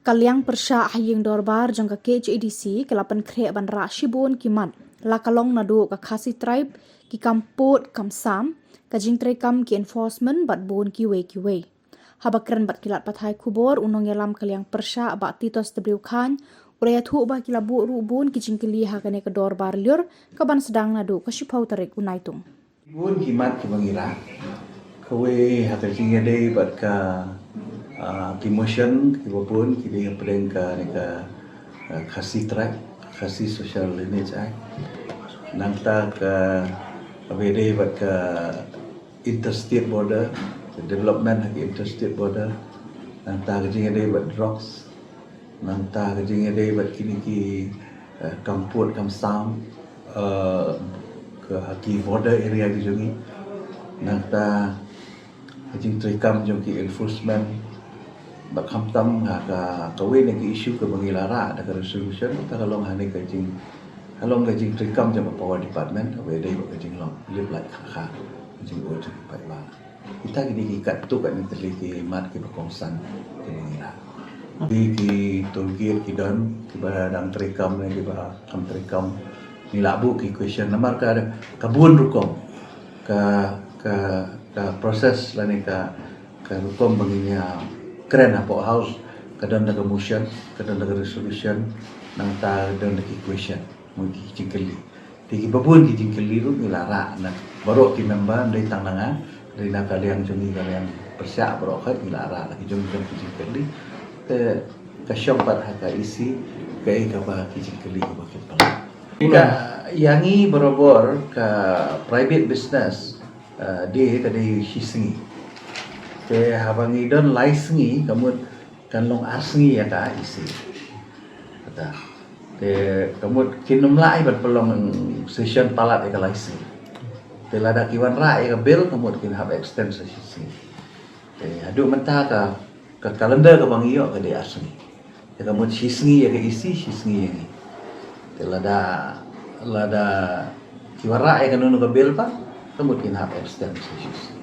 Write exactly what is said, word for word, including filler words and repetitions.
Ka liang pyrshah ha ïing dorbar jong ka K H A D C ka la pynkhreh ban rah shibun ki mat, la ka long naduh ka Khasi Tribe, ki kam pud kam sam, ka jingtreikam ki enforcement bad bun kiwei kiwei. Haba kren bad ki lad pathai khubor, u nongïalam ka liang pyrshah Bah Titus W Chyne u la ïathuh ba ki la buh ruh bun ki jingkylli ha kane ka dorbar lyiur ka ban sdang naduh ka shiphew tarik u Naitung. Bun ki mat kiba ngi rah. Kawei ha ka jingïadei bad ka, ah, ki motion kiba bun ki dei hapdeng kane ka, ah, Khasi Tribe, Khasi Social Lineage Act. Nangta ka, kaba ïadei bad ka interstate border, ka development ha ki interstate border. Nangta ka jingïadei bad drugs. Nangta ka jingïadei bad kine ki, eh, kam pud kam sam, eh, ka ha ki border area ki jong ngi. Nangta ka jingtreikam jong ki enforcement. Bad khamtam ha ka, kawei na ki issue kaba ngi la rah da ka resolution, ta ka long ha ne ka jing, ka long ka jingtreikam jong ka Power Department, kaba ïadei bad ka jinglong lip light kha kha, ka jingud jong ki paidbah. Kita kine ki katto katne tylli ki mat kiba kongsan kiba ngi rah. Ki, ki toll gate ki don, kiba dang treikam ne kiba kam treikam. Ngi lah buh ki question namar ka, ka bun rukom. Ka, ka, ka process lane ka, ka rukom ba ngin ïa kren hapoh House. Ka don da ka motion, ka don da ka resolution, nangta ka don da ki question, mo ki jingkylli. Te kiba bun ki jingkylli ruh ngi la rah na baroh ki member, ym dei tang na nga, dei na ka liang jong ngi ka liang pyrshah baroh khoit ngi la rah na ki jong jong ki jingkylli. Te ka shong pat ha ka E C kaei kaba ki jingkylli kaba ki pynlong. Ka ïa ngi barabor ka private business, eh, dei ka dei shi sngi. Te haba ngi don lai sngi ka mut kan long ar sngi ïa ka E C. Kata. Te ka mut kin ym lah ban pynlong session palat ïa ka lai sngi. Te lada ki wanrah ïa ka bill ka mut kin hap extend sa shi sngi. Te haduh mynta ka, ka calendar kaba ngi ïoh ka dei ar sngi. Te ka mut shi sngi ïa ka E C, shi sngi ïa ngi. Te lada, lada ki wanrah ïa kano kano ka bill pat ka mut kin hap extend sa shi sngi.